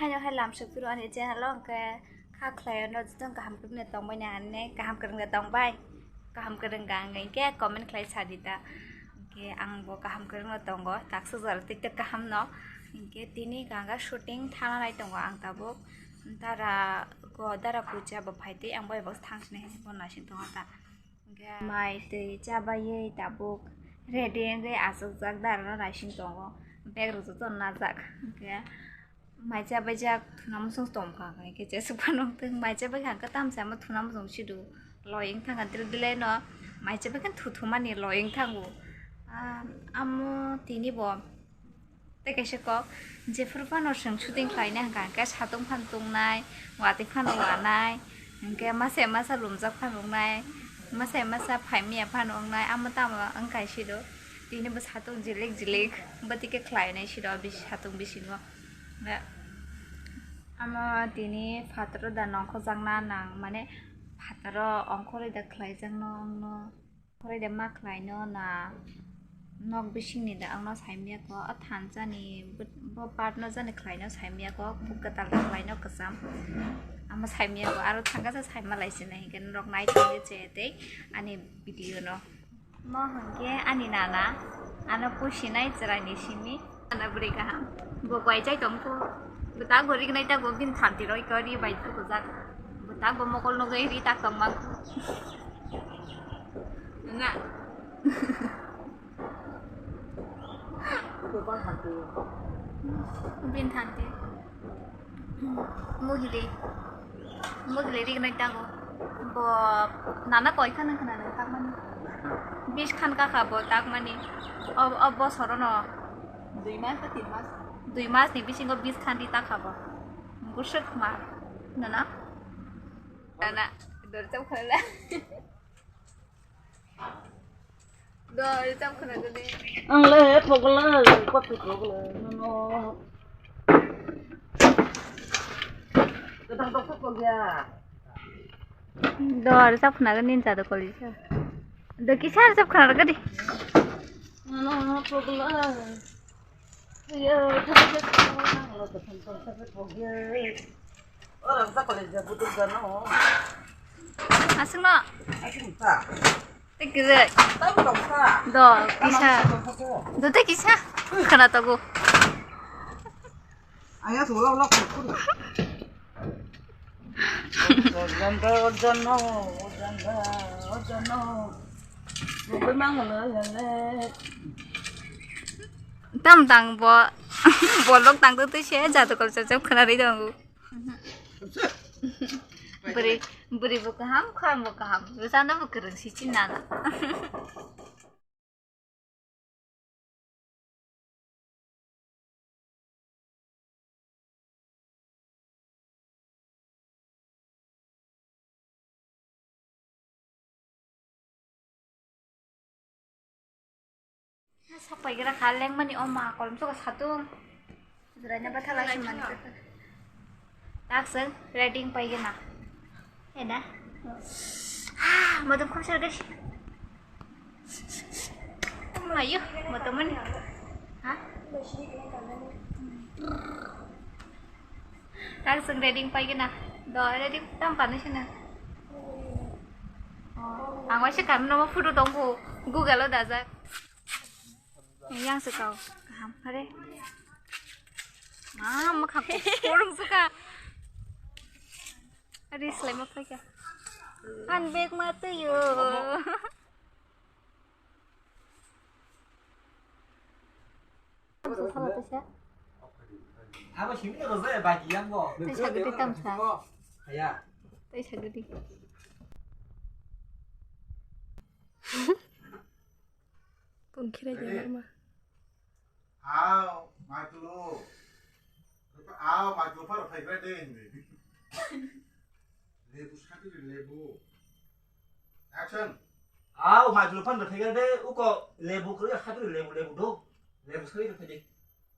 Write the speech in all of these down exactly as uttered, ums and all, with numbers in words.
Ano hai lamsok phuru ani channel o hwnkhe kha khlai ano jotong kaham kwrwngno tongbai na hinwi kaham kwrwngno tongbai. Kaham kwrwng ka wngkha hinkhe comment khlai sa di ta. Hinkhe ang bo kaham kwrwngno tongo, taksajak rok tei tei kaham no. Hinkhe tini kanga shooting thana nai tongo ang tabuk. Dara ko dara puja bo phai tei ang bai bo thang sinai hinwi bo naising tongo ta. Hinkhe mai twi chabaiwi tabuk ready wngwi achukjak dara no naising tongo. Bag rok joto najak. Hinkhe mai chabaijak thuna muchung tongkha, hinkhe jeswk phano wngtong mai chabaikha hinkhe tamsa ma thuna muchung sidu loi wngthangkha dile dile no mai chabaikhe thu thumani loi wngthango. Ah, amo tini bo tei kaisa kok jephuru phano chwng shooting khlaina hwnkha hinkhe satung phano tungnai, watwi phano wanai, hinkhe masa masa lumjak phano wngnai, masa masa phaimya phano wngnai, amo tamo wngkha sidu tini bo satung jilik jilik bwtwi khe khlainai sidu bisi satung bisingo. Be, amo tini phataro da nongkhojakna nang, mane phataro ongkhorwi da khlaijakno wngno, ongkhorwi da ma khlaino na nok bisingni da wngno saimya kho, o thansani bo, bo part no jani khlaino saimya kho, buk kwtal da khlaino kwcham, amo saimya kho, aro thangkasa saima lai sinai hinkhe norok nai tongwi che tei ani video no. Mo hwnkhe ani nana, ano pusinai chwraini simi. Nana bwrwi kaham. Bo bai chai tongkho. Bo tak bo rignai tak bo bini thanti roi khe ri bai thukujak. Bo tak bo mokol nugwi ri tak tongmang. Na. Bini thanti. Muhili. Muhili rignai tango. Bo nana koi khana khana nang takmani. Bis khan kakha bo takmani. O, o bosorono. Dui mas ba tin mas? Dui mas ni bisingo bis khan ri takha bo. Gusuk ma. Nana. Nana. Dorcham khala. Do, ri tam khna gani. Ang le pogla, kopi pogla, no. Kadang doksa pogya. Do, ri tam khna gani, ninja do koli sa. Do, kisa ri tam khna gani. No, no, pogla. Iya, orang sa college dia butuh gano. Asing no. Asing ta. Tei kwrwi. Tamo tongsa. Do, kisa. Do tei kisa. Khana togo. Aya thola ola khukuri. Ojan da, ojan no, ojan da, ojan no. Bukui mang hono yale. Tam tang bo, bolok tang tu tu se jadu kol chap khana ri dong. Bwrwi, bwrwi bo kaham, khorang bo kaham. Bwsano bo kwrwng si chinana. Sak paigra kha lengmani o ma kolom soka satung. Jwraina bathala se mani. Tak seng ready paigena. Eda. Ah, madam kham sar gashi. Mayu, madam mani. Ha? Tak seng ready paigena. Do ready tam pani sina. Oh, ang waisa kam no photo tongko Google o dajak. Yang se kau kaham hare. Ma, ma kha ko porong se ka. Ari slai ma phai ka. An bag ma tu yo. Tamsa sala taisa. Abo simi no rozai bagi yang bo. Taisa gede tamsa. Haya. Taisa gede. Pungkhira ya ma. Aw, Michael. Aw, Michael, phar phai gra de. Lebu sakri lebu. Action. Aw, Michael, phar phai gra de. Uko lebu kru sakri lebu lebu do. Lebu sakri phai de.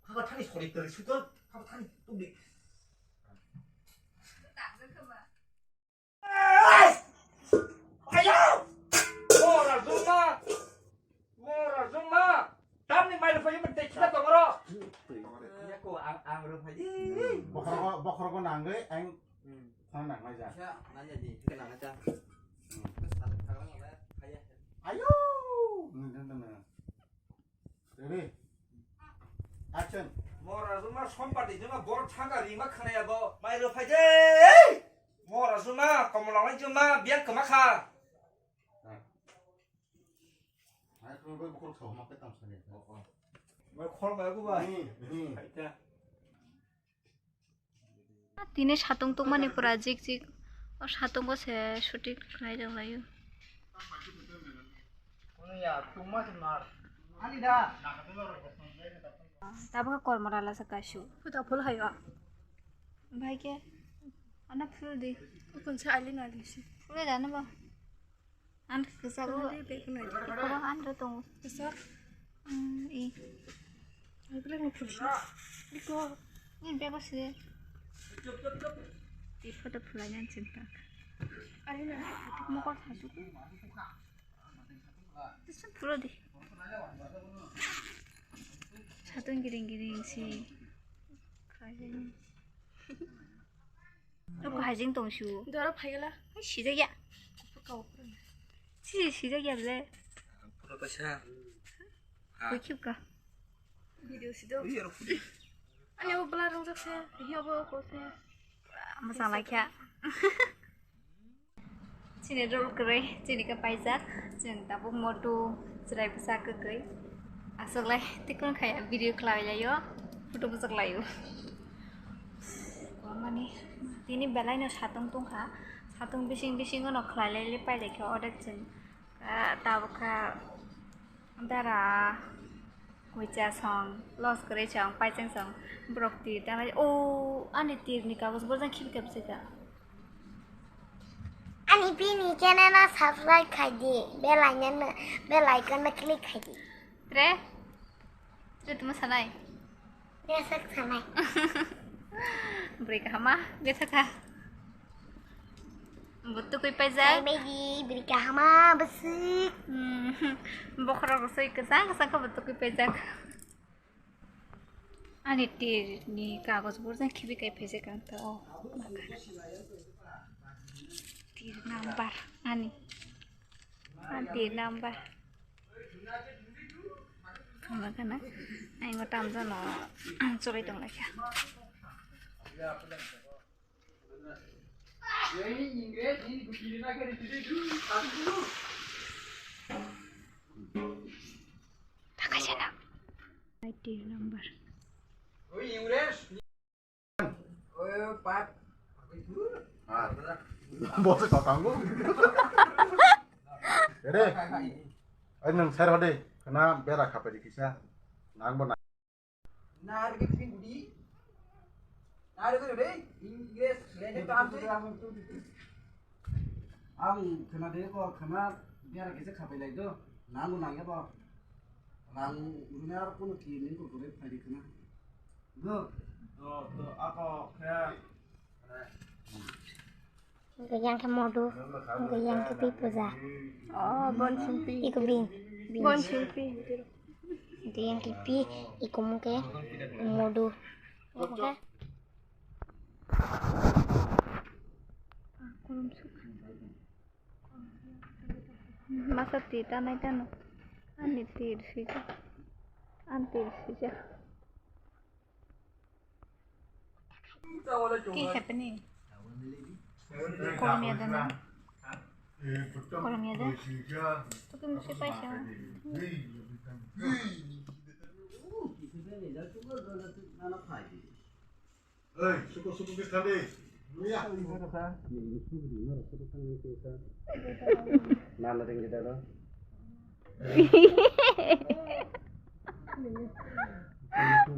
Haba thani sori teri suto. Haba thani tu di. Ayo! Ora zuma! Ora zuma! Tamni mai rupai yumte kita tongoro. Ya ko ang ang rupai. Bokhorokno nangwi ang Hmm. thang nang mai ja. Kisa nanya di, kisa nang ja. Hmm. Ayo! Nang, nang, nang, nang. Ready? Action. Mora juma sompati juma bor thangka rima khanaya bo. Mai ro phai de. Mora juma komolong lai juma biang kama kha. Ah. Ai, ko ko ko thoma pe tam sani. Oh, oh. Mai khol mai ko ba. Hmm, hmm. Aita. Tini satung tungmani pura jik jik. O satungo se shooting khlai rok laio. Tabuk kormo rala sa kasu. Puta phul hayo. Bhai ke? Ana phul di. Kunsa ali na di si. Phul da na ba. Ang kwcharo. Iko ang ro tongo. Kwchar. Hmm, i. Ang belai no phulsa. Iko. Ni bego se. Ti photo phulai nan chinta. Ari na. Mokol thasuku. Tesan phulo di. Satung giring giring si. Kajeng. Oko hajing tong su. Doro phaigala. Hai, sijak ya. Kau. Si, sijak ya bele. Photo kaisa. Koi khip ka. Video sido. Iya, rok. Ani o bela rong jak se. Iya bo ko se. Masang lai kya. Chini role kwrwi, chini khe paijak, chwng tabuk moto chwrai bwsa kwkwi. Aswklai tikun khai video khlai laio, photo bwswk laio. Mani tini belai no satung tongkha, satung bising bisingo no khlai lai le pai lai khe odek chwng, ah, tabuk kha. Dara, kuicha song, los kwrwi song, paising song, borok tir tanai, o ani tir ni kagoz borjak khibi khe bwswk kha. Ani bini channel no subscribe khai di, bell icon no, bell icon no click khai di. Tre? Tre tuma sanai? Bwswk sanai. Bwrwi kahama, bwswk kha. Bo tukui paijak. Baby, bwrwi kahama, bwswk. Hmm, bokhorok rok soi kwchang kwchang khe bo tukui paijak. Ani tir ni kagoz borjak khibi kai phaijak ang ta o. Tir number ani. Ani tir number. Khama khana. Aingo tamjano chulai tong lai kha. Thakasana. Ai tir number. Bose kok tanggo. Ere. Ai nang ser hode. Kana bera khapai di kisa. Nang bo na. Nar ke tri gudi. Nar ke re. Ingres le de tam se. Ang khana de ko khana bera kisa khapai lai do. Nang bo nang ya bo. Rang runa ar kono ki ning ko gore phai di khana. Go. To, to, ako khe. Hwnkhe yang khe modu, hwnkhe yang khe pi puja. Oh, bon singpi. Iko bin, bin. Bon singpi. Hwnkhe yang khe pi, iko mungkhe modu. Oke. Masa ti tanai tano. Ani tir sijak. Ani tir sijak. Ki happening? Kolom ya dana. Kolom ya da. Tukim si paisa. Ei, suko suko ke thani. Nuya. Nana ring kita do.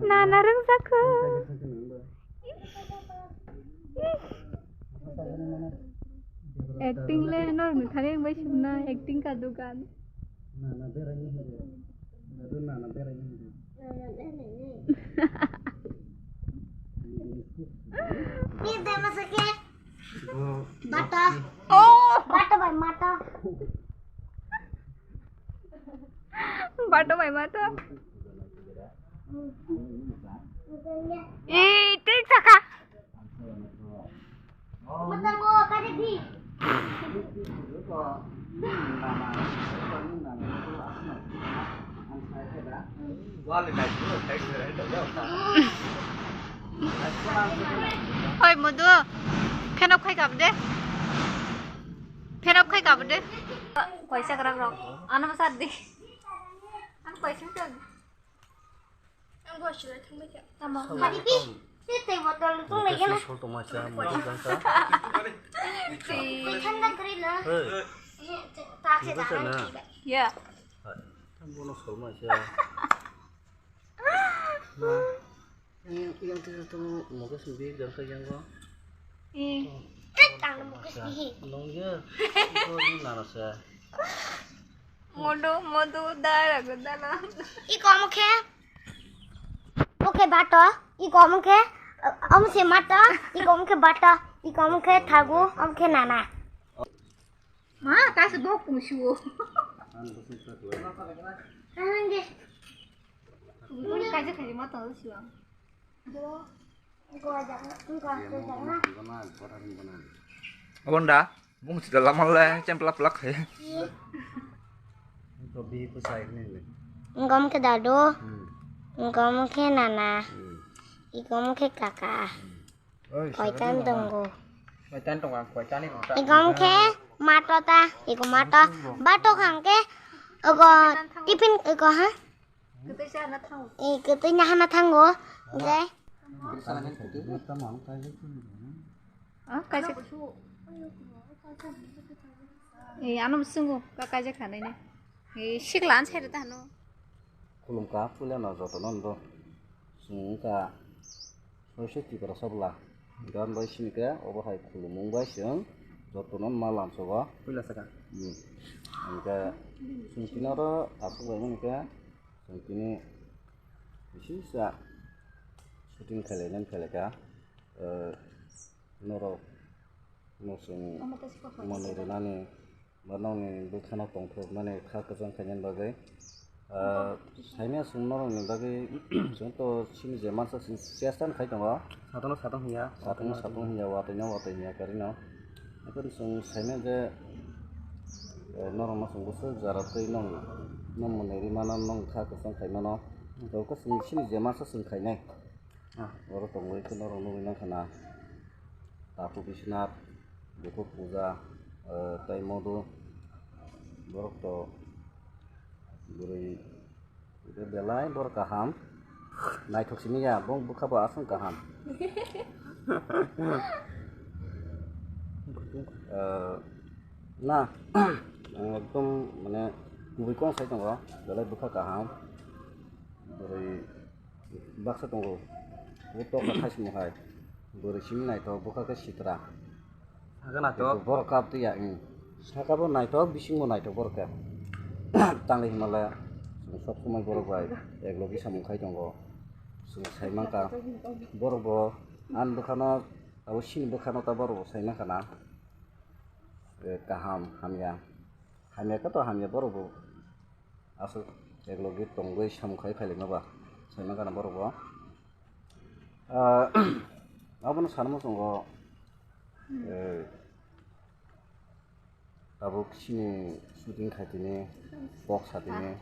Nana rwngjakho. Acting le norok ni thani wng bai sibna acting ka dugan. Nana berai ni hwnde. Dadu nana berai ni hwnde. Ni dema sake. Bata. Oh. Bata bai mata. Bato bai bato. Ih, tik saka. Oi, Modu, fan off khai kap de. Fan off khai kap de. Koisa krak rok. Ano masat di. Ano koisa krak. Ang gosira thangbai kha. Tamo. Hadi pi. Tei botol tu lagi na. Sol tongma cha, mo jang cha. Tei thanda kri na. Hey. Tak se dana. Ya. Hai. Tamo no sol ma cha. Ma. Yang tu tu mo ga sumbi jang ka yang go. Eh. Tang mo ga sumbi. Nong ya. Ko ni na na sa. Modu, modu, dara, dara. Iko omo khe? Omo khe bato. Iko omo khe, omo se mato. Iko omo khe bato. Iko omo khe thagu, omo khe nana. Ma, kaisa bok pung siwo. Ang de. Kaisa kaisa ma tong siwo. Abon da, bung sida lama le, cem pelak pelak hai. Ngom khe dadu, ngom khe nana, igom khe kaka. Koitan tongo. Koitan tongo, koitan ni. Igom khe mato ta, igom mato. Bato khang khe, ogo tiffin ogo ha. Eh, kwtwi nahana thango, je. Ah, kaisa. Eh, ano musungo, ka kaisa khanai ne. Eh, sikla an sere ta hano. Khulumkha, puila no joto no ndo. Sungka. Soiso Tiprasa bwla. Gan bai sini khe obo hai khulumung bai chwng jotono ma lamsogo. Puila saka. Hmm. Hingkhe chwng tini oro aswk bai mani khe chwng tini bisi sa shooting khailai nani khailai kha. Eh, norok no chwng manwi rwnani. Bo nokni bwkhano tongthokmani kha kwchang khainani bagwi, ah, saimanya chwng norokni bagwi chwng to chini je mansa chwng chesta khai tongo. Satung satung hinya. Satung satung hinya, watwi no watwi hinya karino. Haikhe chwng saimanya je, eh, norokno chwng bwswk jara twi nong, nong mwnwi rimano, nong kha kwchang khaimano. Tei khe chwng chini je mansa chwng khainai. Ah, oro tongwi khe norok nugwi mankha na. Tapu Biswanath, Bukhuk Puja, eh, tei Modu. Borok to bwrwi hwnkhe belai borok kaham. Naithok simi ya, bo bwkha bo aswk kaham. Eh, na, ang ekdom mane kubui kong sai tongo, belai bwkha kaham. Bwrwi baksa tongo. O tokla khaisimo hai. Bwrwi simi naithok, bwkha khe sitra. Saka naithok. Borok kap twi ya, hmm. Saka bo naithok, bisingo naithok borok khe. Tangwi hwnmale chwng sob somoi borok bai ek logi samung khai tongo. Chwng sai mankha. Borok bo ani bwkhano, abo chini bwkhano ta borok bo sai mankha na. Eh, kaham, hamya. Hamya khe to hamya borok bo. Aswk ek logi tongwi samung khai phailaima ba, saima gana borok bo. Ah, abono sanma chwngo, eh, tabuk chini shooting khaitini, kok satini,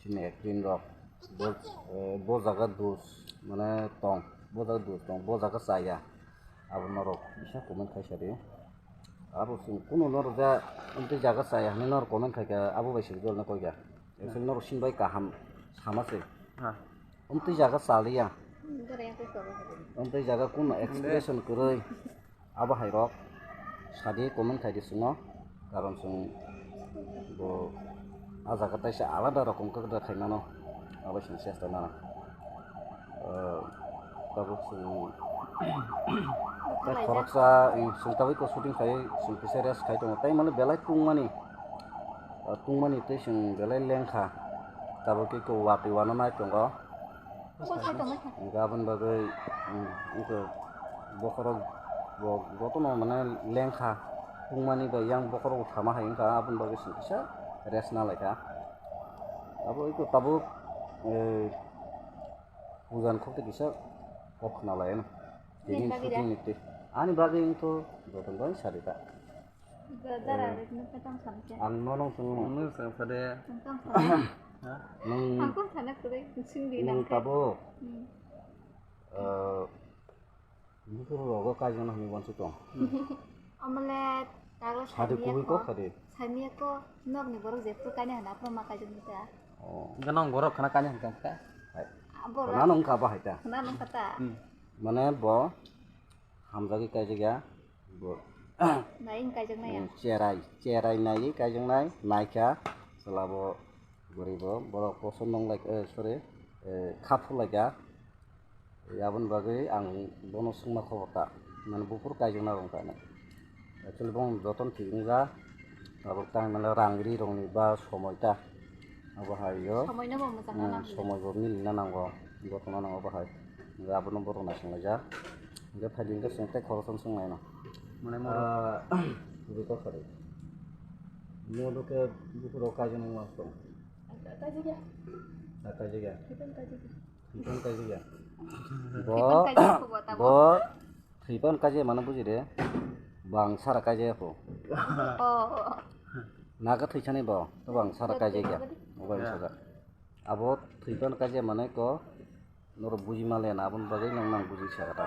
chini acting rok, bo, eh, bo jaga dos, mane tong, bo jaga dos tong, bo jaga chaya, abo norok kisa comment khai sadi. Abo chwng kunu norok ja, amtwi jaga chaya hinwi norok comment khaikha, abo bai se jolna koikha. Actually norok sini bai kaham sama se. Ha. Amtwi jaga chaliya. Amtwi jaga kunu expression kwrwi. Abo hai rok sadi comment khaidi chwngno. Karon chwng bo ah jaga taisa alada rokom khe khaimano. Abo chwng chesta nana. Eh, tabuk chwng tei khoroksa, eh, chwng tabuk ko shooting khai, chwng kisa rest khai tongo. Tei mani belai tungmani, eh, tungmani tei chwng belai lengkha. Tabuk khe ko watwi wananai tongo. Hwnkhe aboni bagwi, um, wngkhe bokhorok bo jotono mane lengkha, tungmani bai yang bokhorok bo thama hai wngkha, aboni bagwi chwng kisa rest nalaikha. Abo iko tabuk, eh, puja ni khok tei kisa kok khna lai ano. Tini shooting ni twi. Ani bagwi wngkhe jotono bai sadi ta. Dara rikno petang sanse. Ang nono swngo. Ang nono swngo de. Ang tong sana. Ha? Nung, Ang tong sana kwrwi, sing di nung nang khe. Tabuk. Hmm. Eh, bukur rogo kaijakna hwnwi uansuk tong. Omelet, kago Sadi samiya kubui ko. Kok khadi. Samiya ko, nokni borok jephuru kaina hwna, aphuru ma kaijaknai ta. Oh. Hwnkhe nong borok khana kaina hwnkha kha? Hai. Ah, borok. Khana nung kha bahai ta. Khana nung kha ta. Hmm. Mane bo hamjagwi kaijakya. Bo. Nai wng kaijaknai ya? Hmm, cherai, cherai naiwi kaijaknai, naikha. Chwla bo, bwrwi bo, borok kosom nong lai, eh, sorry, eh, kha phur laikha. Aboni bagwi ang bono swngma khobor ta, mane buphuru kaijakna rwng ta hinwi. Actually, bono jotono thik wngjak, tabuk tang mane rang ri rokni ba somoi ta. Abo hai o. Somoi no bo mwchang na Hmm, nang somoi bo mili na nango, jotono nango abo hai. Hwnkhe abono borok naising laijak. Hwnkhe phaidi hwnkhe chwng tei khoroksa swng naino. Mane mo Ah, kubui kok sari. Mo do khe buphuru kaijakna ma tong. Kaijakya. Ah, kaijakya. Kaijakya. Thwipan kaijak ya. Bo, Thwipan kaijak ya kho bo tabuk. Bo thwipan kaijak mano buji de. Bang sara kaijak ya kho. Oh. Naga thwichani bo, to bang sara kaijak ya. Bo thwipan kaijak. Bo bang sara. Abo thwipan kaijak mane ko, noro buji male na, aboni bagwi nang nang buji saka ta.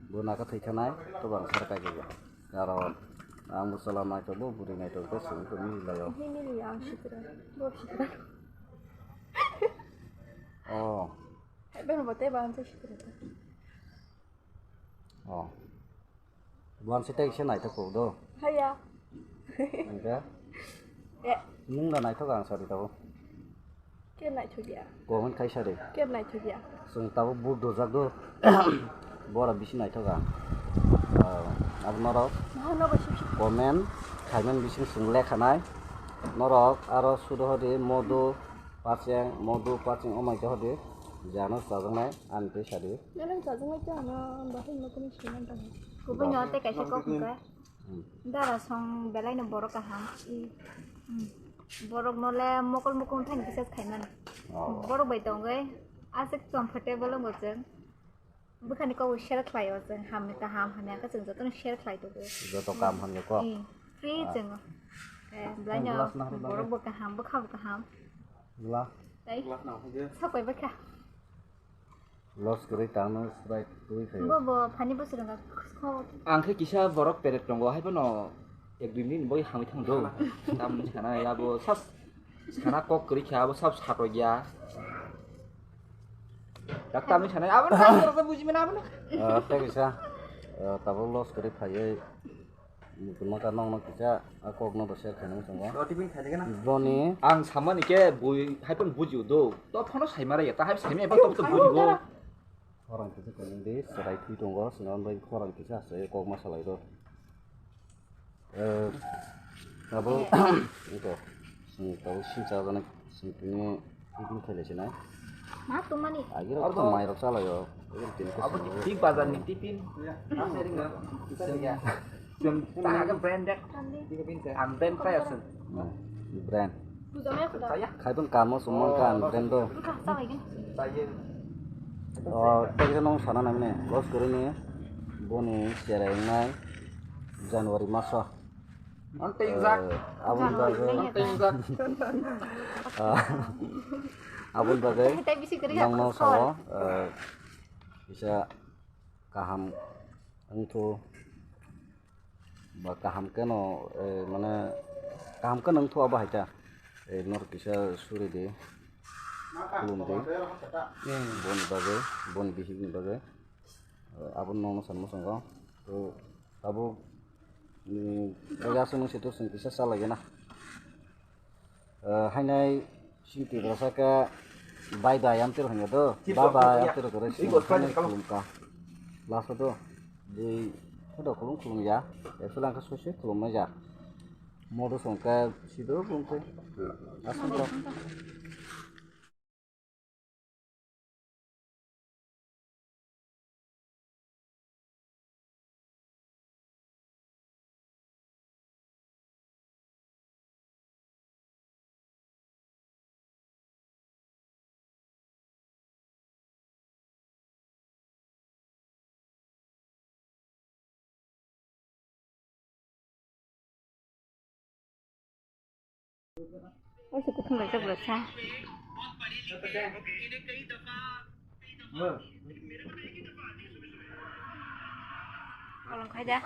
Bo naga thwichanai, to bang sara kaijak ya. Karon ang bo chwla naithok bo, bwrwi naithok bo, chwng to mili lai o. Mili ya, ang sitra. Bo sitra. Oh. Hai, bang bo tei bang se sitra. Oh. Buan se tei se naithok kok do. Haya. Hwnkhe? Eh. Nung da naithok ang sari tabo. Ke naithok ya. Comment khai sari. Ke naithok ya. Chwng tabo but dojak do. Bora bisi naithok ang. Ah, abo norok Maha no ba sip sip. Comment khaimani bising chwng lekhanai. Norok aro sudo hodi modu pacheng, modu pacheng omai jahodi. Jano chajaknai, ani tei sadi. Nang chajaknai khe ano bahai no kunu swiman tong. Kubui no tei kaisa kok hwnkha. Hmm. Dara song belai no borok kaham. I, hmm. Borok no le mokol mokol thani kisa khaimani. Oh. Borok bai tongwi aswk comfortable wngo chwng. Bwkhani kok share khlai o chwng, hamni kaham, hamya khe chwng jotono share khlai tongo. Joto kam hamya kok. Hmm. Free Ah. chwng. Eh, belai no Glass na hwnba borok khe? Bo kaham, bwkha bo kaham. Glass. Tei? Glass na hwnba khe? Sapai bwkha. Loss kwrwi tangno Sprite twi khayo. Bo, bo, phani bwswrwng kha. Ang khe kisa borok peret tongo, hai phano ek dui minute boi hamwi thang do. Tamni sana ya bo sab sana kok kwrwi kha, abo sab satokya. Dak tamni sana, abo na buji mena abo na. Ah, tei kisa, ah, tabuk loss kwrwi phaiwi. Muchungma ka nokno kisa a kokno bo share khaina muchungo. O, tiffin khaina gana. Boni Ang samani khe bui hai phano bujiu do. To phano saimara ya, ta hai saimaya ba to to bujiu. Khorang kisa khaina di, chwrai thwi tongo, swnam bai khorang kisa se kok ma salai do. Eh, abo, ito, sing tau sing cha jana, sing tini. Tiffin khailai se na? Ma tongmani? Agir ko mai rok chala yo. Agir tin ko. Abo tik bazar ni tiffin. Chwng ta hagan branded. Ang brand kaya chwng. Brand. Puja mai khuda. Saya. Khai tong kamo sumang ka ang brand do. Ka sa lagi. Saya. Oh, tei nong sana nang ne. Los kori ni. Boni serai nai. January maso. Ang tei jak. Eh, aboni bagwi, Ang tei jak. Ah, aboni bagwi Tei bisi kwrwi nongno hakhe sao, eh, kisa kaham wngthu ba kaham keno, eh, mane kaham keno wngthu abo hai ta. Eh, nor kisa suri di, khulum di. Boni bagwi, boni bihikni bagwi. Eh, abo nongno sanmo swngo. To abo, mm, o aswk nung se to chwng kisa chalai gana. Eh, hainai sing twi rasa khe bye bye amtwrw hwnyo do. Bye bye amtwrw kore sing khulum ka. Last o do. Bui khodo khulum khulum ya. Actually ang khe soi soi khulum nai ja. Modo song khe sido bung khe. Aswk to. Oise kuthum bai chok rwkha. Kolong khai da.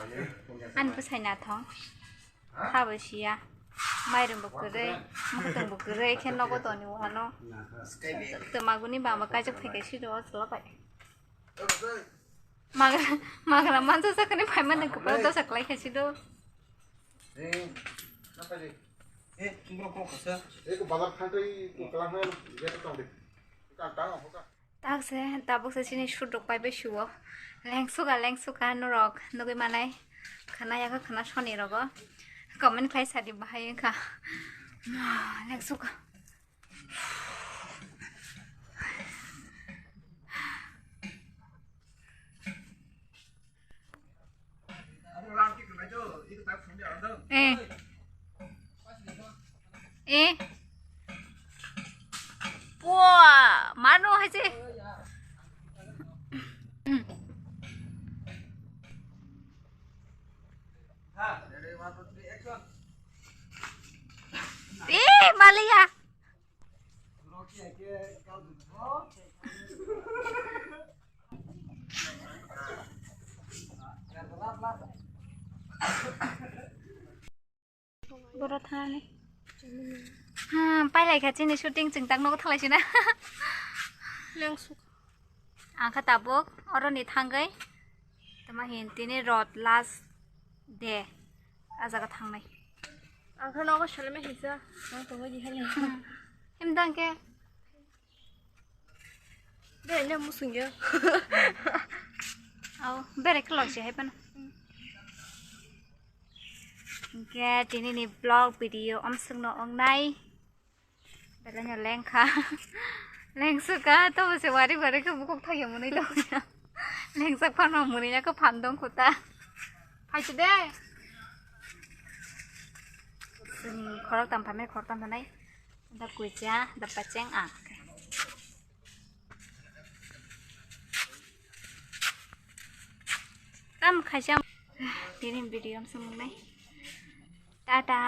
Ani bwsai nathong. Kha bo siya. Mairum bo kwrwi, mwkhwtwng bo kwrwi, khe nogo toni o hano. Twmaguni baba kaijak phaikhe siro o chwla bai. Magra, magra mansa sakani phaimani kwpal dosa kwlai khaisi do. Eko bazar thangtwi kwlangma gate tong de. Tang tang ho ka. Tak se, tabuk se chini shoot rok pai bai sio. Lengsuka, lengsuka norok nugui manai. Khana yakha khana soni rogo. Comment khlai sadi bahai wngkha. Lengsuka. Eh. Eh. Pua, mano hai se. Eh, maliya. Boro thani. Hmm, pailai kha chini shooting chwng tak nogo thalai sina. Lengsuk. Ang kha tabuk oroni thangwi. Tama hin tini rot last day. A jaga thangnai. Ang kha nogo salame hisa. Ang tongo di hali. Hmm. Himdang ke. Bere le musung ya. Au, bere kelok si hai pano. Hingke tini ni vlog video omswkno wngnai. Belai no lengkha. Lengsuka, to se wari wari khe bukuk thagya mwnwi tongya. Lengsak phanma mwnwi ya khe phan dong khuta. Phaisi de. Chwng khorok tam phamai, khorok tam phanai. Da kuicha, da pacheng ang. Tam khaisa tini video am sumung nai. Tata.